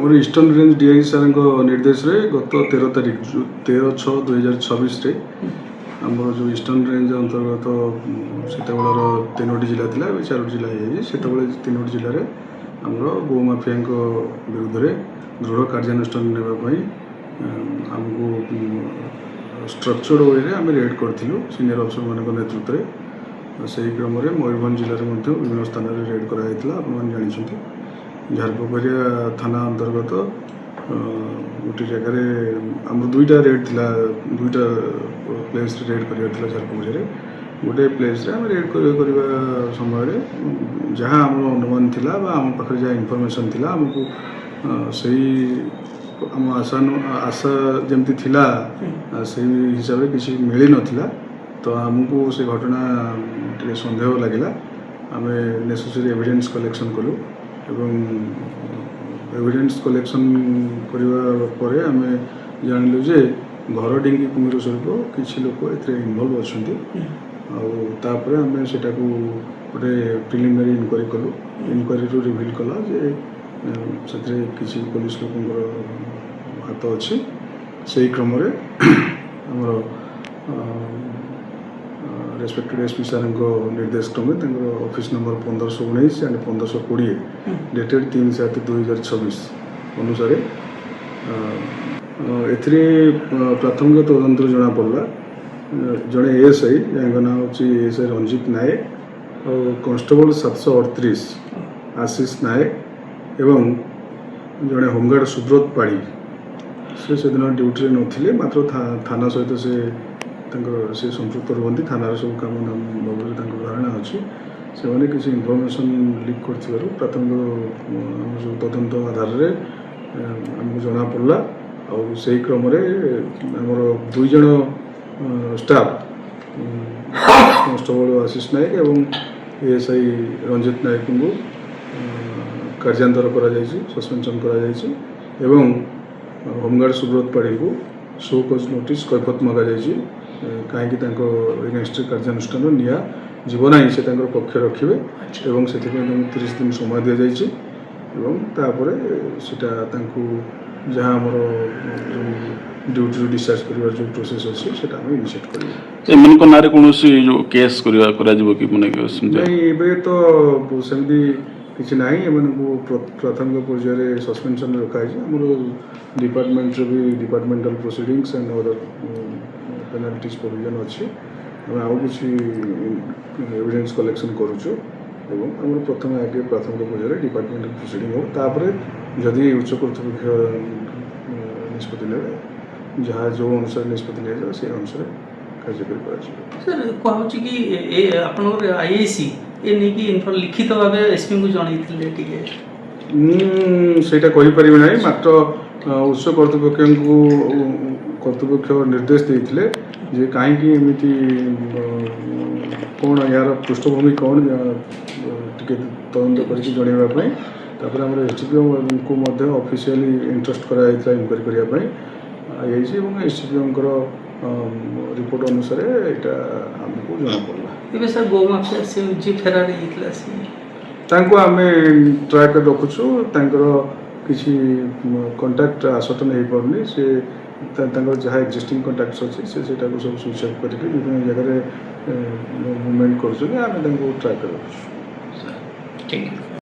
ଆମର eastern range DIG ସାର୍ଙ୍କ ନିର୍ଦ୍ଦେଶରେ ଗତ 13 ତାରିଖ, 13/6/2026ରେ ଆମର ଯେଉଁ ଇଷ୍ଟର୍ଣ୍ଣ ରେଞ୍ଜ ଅନ୍ତର୍ଗତ ସେତେବେଳର ତିନୋଟି ଜିଲ୍ଲା ଥିଲା, ଏବେ ଚାରୋଟି ଜିଲ୍ଲା ହେଇଯାଇଛି। ସେତେବେଳେ ତିନୋଟି ଜିଲ୍ଲାରେ ଆମର ଗୋମାଫିଆଙ୍କ ବିରୁଦ୍ଧରେ ଦୃଢ଼ କାର୍ଯ୍ୟାନୁଷ୍ଠାନ ନେବା ପାଇଁ ଆମକୁ ଷ୍ଟ୍ରକ୍ଚର୍ଡ ୱେରେ ଆମେ ରେଡ୍ କରିଥିଲୁ ସିନିୟର ଅଫିସରମାନଙ୍କ ନେତୃତ୍ୱରେ। ଆଉ ସେହି କ୍ରମରେ ମୟୂରଭଞ୍ଜ ଜିଲ୍ଲାରେ ମଧ୍ୟ ବିଭିନ୍ନ ସ୍ଥାନରେ ରେଡ୍ କରାଯାଇଥିଲା। ଆପଣମାନେ ଜାଣିଛନ୍ତି, ଝାରପୋଖରିଆ ଥାନା ଅନ୍ତର୍ଗତ ଗୋଟିଏ ଜାଗାରେ ଆମର ଦୁଇଟା ରେଡ୍ ଥିଲା। ଦୁଇଟା ପ୍ଲେସ୍ରେ ରେଡ୍ କରିବାର ଥିଲା। ଝାରପୋଖରିଆରେ ଗୋଟେ ପ୍ଲେସ୍ରେ ଆମେ ରେଡ୍ କରିବା ସମୟରେ ଯାହା ଆମର ଅନୁମାନ ଥିଲା ବା ଆମ ପାଖରେ ଯାହା ଇନଫର୍ମେସନ୍ ଥିଲା, ଆମକୁ ସେଇ ଆମ ଆଶା ଯେମିତି ଥିଲା, ସେଇ ହିସାବରେ କିଛି ମିଳିନଥିଲା। ତ ଆମକୁ ସେ ଘଟଣା ଟିକେ ସନ୍ଦେହ ଲାଗିଲା। ଆମେ ନେସେସରି ଏଭିଡେନ୍ସ କଲେକ୍ସନ୍ କଲୁ ଏବଂ ଏଭିଡେନ୍ସ କଲେକ୍ସନ୍ କରିବା ପରେ ଆମେ ଜାଣିଲୁ ଯେ ଘର ଡିଙ୍ଗି କୁମ୍ଭୀର ସ୍ୱରୂପ କିଛି ଲୋକ ଏଥିରେ ଇନଭଲ୍ଭ ଅଛନ୍ତି। ଆଉ ତାପରେ ଆମେ ସେଟାକୁ ଗୋଟେ ପ୍ରିଲିମିନାରୀ ଇନକ୍ୱାରି କଲୁ। ଇନକ୍ୱାରିରୁ ରିଭିଲ୍ କଲା ଯେ ସେଥିରେ କିଛି ପୋଲିସ ଲୋକଙ୍କର ହାତ ଅଛି। ସେଇ କ୍ରମରେ ଆମର ରେସ୍ପେକ୍ଟେଡ୍ ଏସ୍ ପି ସାର୍ଙ୍କ ନିର୍ଦ୍ଦେଶ କ୍ରମେ ତାଙ୍କର ଅଫିସ୍ ନମ୍ବର 1519 ଆଣ୍ଡ 1520 ଡେଟେଡ୍ 3/7/2026 ଅନୁସାରେ ଏଥିରେ ପ୍ରାଥମିକ ତଦନ୍ତରୁ ଜଣାପଡ଼ିଲା, ଜଣେ ଏଏସ୍ଆଇ, ଯାହାଙ୍କ ନାଁ ହେଉଛି ଏଏସ୍ଆଇ ରଞ୍ଜିତ ନାୟକ ଆଉ କନଷ୍ଟେବଳ 738 ଆଶିଷ ନାୟକ ଏବଂ ଜଣେ ହୋମଗାର୍ଡ଼ ସୁବ୍ରତ ପାଢ଼ୀ, ସେ ସେଦିନ ଡ୍ୟୁଟିରେ ନଥିଲେ, ମାତ୍ର ଥାନା ସହିତ ସେ ତାଙ୍କର ସେ ସମ୍ପୃକ୍ତ ରୁହନ୍ତି। ଥାନାର ସବୁ କାମ ବାବଦରେ ତାଙ୍କର ଧାରଣା ଅଛି। ସେମାନେ କିଛି ଇନଫର୍ମେସନ୍ ଲିକ୍ କରିଥିବାରୁ ପ୍ରାଥମିକ ଆମ ଯେଉଁ ତଦନ୍ତ ଆଧାରରେ ଆମକୁ ଜଣାପଡ଼ିଲା। ଆଉ ସେଇ କ୍ରମରେ ଆମର ଦୁଇ ଜଣ ଷ୍ଟାଫ୍, କନଷ୍ଟେବଳ ଆଶିଷ ନାୟକ ଏବଂ ଏଏସ୍ଆଇ ରଞ୍ଜିତ ନାୟକଙ୍କୁ କାର୍ଯ୍ୟାନ୍ତର କରାଯାଇଛି, ସସ୍ପେନ୍ସନ୍ କରାଯାଇଛି ଏବଂ ହୋମଗାର୍ଡ଼ ସୁବ୍ରତ ପାଢ଼ୀଙ୍କୁ ସୋ କଜ୍ ନୋଟିସ୍, କୈଫତ ମଗାଯାଇଛି। କାହିଁକି ତାଙ୍କ ଏଗେନଷ୍ଟରେ କାର୍ଯ୍ୟାନୁଷ୍ଠାନ ନିଆଯିବ ନାହିଁ, ସେ ତାଙ୍କର ପକ୍ଷ ରଖିବେ ଏବଂ ସେଥିପାଇଁ ତାଙ୍କୁ 30 ଦିନ ସମୟ ଦିଆଯାଇଛି ଏବଂ ତାପରେ ସେଟା ତାଙ୍କୁ ଯାହା ଆମର ଯେଉଁ ଡ୍ୟୁଟିରୁ ଡିସଚାର୍ଜ କରିବାର ଯେଉଁ ପ୍ରୋସେସ୍ ଅଛି, ସେଟା ଆମେ ଇନିସିଏଟ୍ କରିବୁ। ଏମାନଙ୍କ ନାଁରେ କୌଣସି ଯୋଉ କେସ୍ କରାଯିବ କି, ମାନେ ସେମିତି? ନାଇଁ, ଏବେ ତ ସେମିତି କିଛି ନାହିଁ। ଏମାନଙ୍କୁ ପ୍ରାଥମିକ ପର୍ଯ୍ୟାୟରେ ସସ୍ପେନ୍ସନରେ ରଖାହେଇଛି। ଆମର ଡିପାର୍ଟମେଣ୍ଟରେ ବି departmental proceedings and other penalties provision ଅଛି। ଆମେ ଆଉ କିଛି ଏଭିଡେନ୍ସ କଲେକ୍ସନ୍ କରୁଛୁ ଏବଂ ଆମର ପ୍ରଥମେ ଆଗେ ପ୍ରାଥମିକ ପର୍ଯ୍ୟାୟରେ ଡିପାର୍ଟମେଣ୍ଟାଲ ପ୍ରୋସିଡ଼ିଂ ହେବ। ତାପରେ ଯଦି ଉଚ୍ଚ କର୍ତ୍ତୃପକ୍ଷ ନିଷ୍ପତ୍ତି ନେବେ, ଯାହା ଯେଉଁ ଅନୁସାରେ ନିଷ୍ପତ୍ତି ନିଆଯିବ, ସେଇ ଅନୁସାରେ କାର୍ଯ୍ୟକାରୀ କରାଯିବ। ସାର୍, କୁହାହେଉଛି କି ଏ ଆପଣଙ୍କର ଆଇଆଇସି ଏ ନେଇକି ଲିଖିତ ଭାବେ ଏସ୍ପିଙ୍କୁ ଜଣେଇଥିଲେ ଟିକେ। ମୁଁ ସେଇଟା କହିପାରିବି ନାହିଁ, ମାତ୍ର ଉଚ୍ଚ କର୍ତ୍ତୃପକ୍ଷ ନିର୍ଦ୍ଦେଶ ଦେଇଥିଲେ ଯେ କାହିଁକି ଏମିତି, କ'ଣ ଏହାର ପୃଷ୍ଠଭୂମି କ'ଣ, ଟିକେ ତଦନ୍ତ କରିକି ଜଣାଇବା ପାଇଁ। ତାପରେ ଆମର ଏସ୍ଡିପିଓଙ୍କୁ ମଧ୍ୟ ଅଫିସିଆଲି ଇଣ୍ଟରେଷ୍ଟ କରାଯାଇଥିଲା ଇନକ୍ୱାରି କରିବା ପାଇଁ ଆଇଆଇସି ଏବଂ ଏସ୍ଡିପିଓଙ୍କର ରିପୋର୍ଟ ଅନୁସାରେ ଏଇଟା ଆମକୁ ଜଣାପଡ଼ିଲା। ଏବେ ସାର୍, ଗୋ ମାଫିଆ ସେ ଯିଏ ଫେରାର ହେଇଯାଇଥିଲା ସେ? ତାଙ୍କୁ ଆମେ ଟ୍ରାକ୍ରେ ରଖୁଛୁ। ତାଙ୍କର କିଛି କଣ୍ଟାକ୍ଟ ଆସର୍ଟେନ୍ ହେଇପାରୁନି। ସେ ତାଙ୍କର ଯାହା ଏକ୍ଜିଷ୍ଟିଂ କଣ୍ଟାକ୍ଟସ୍ ଅଛି, ସେ ସେଇଟାକୁ ସବୁ ସୁଇଚ୍ ଅଫ୍ କରିକି ବିଭିନ୍ନ ଜାଗାରେ ମୁଭମେଣ୍ଟ କରୁଛନ୍ତି। ଆମେ ତାଙ୍କୁ ଟ୍ରାକ୍ରେ ରଖୁଛୁ। ଠିକ୍।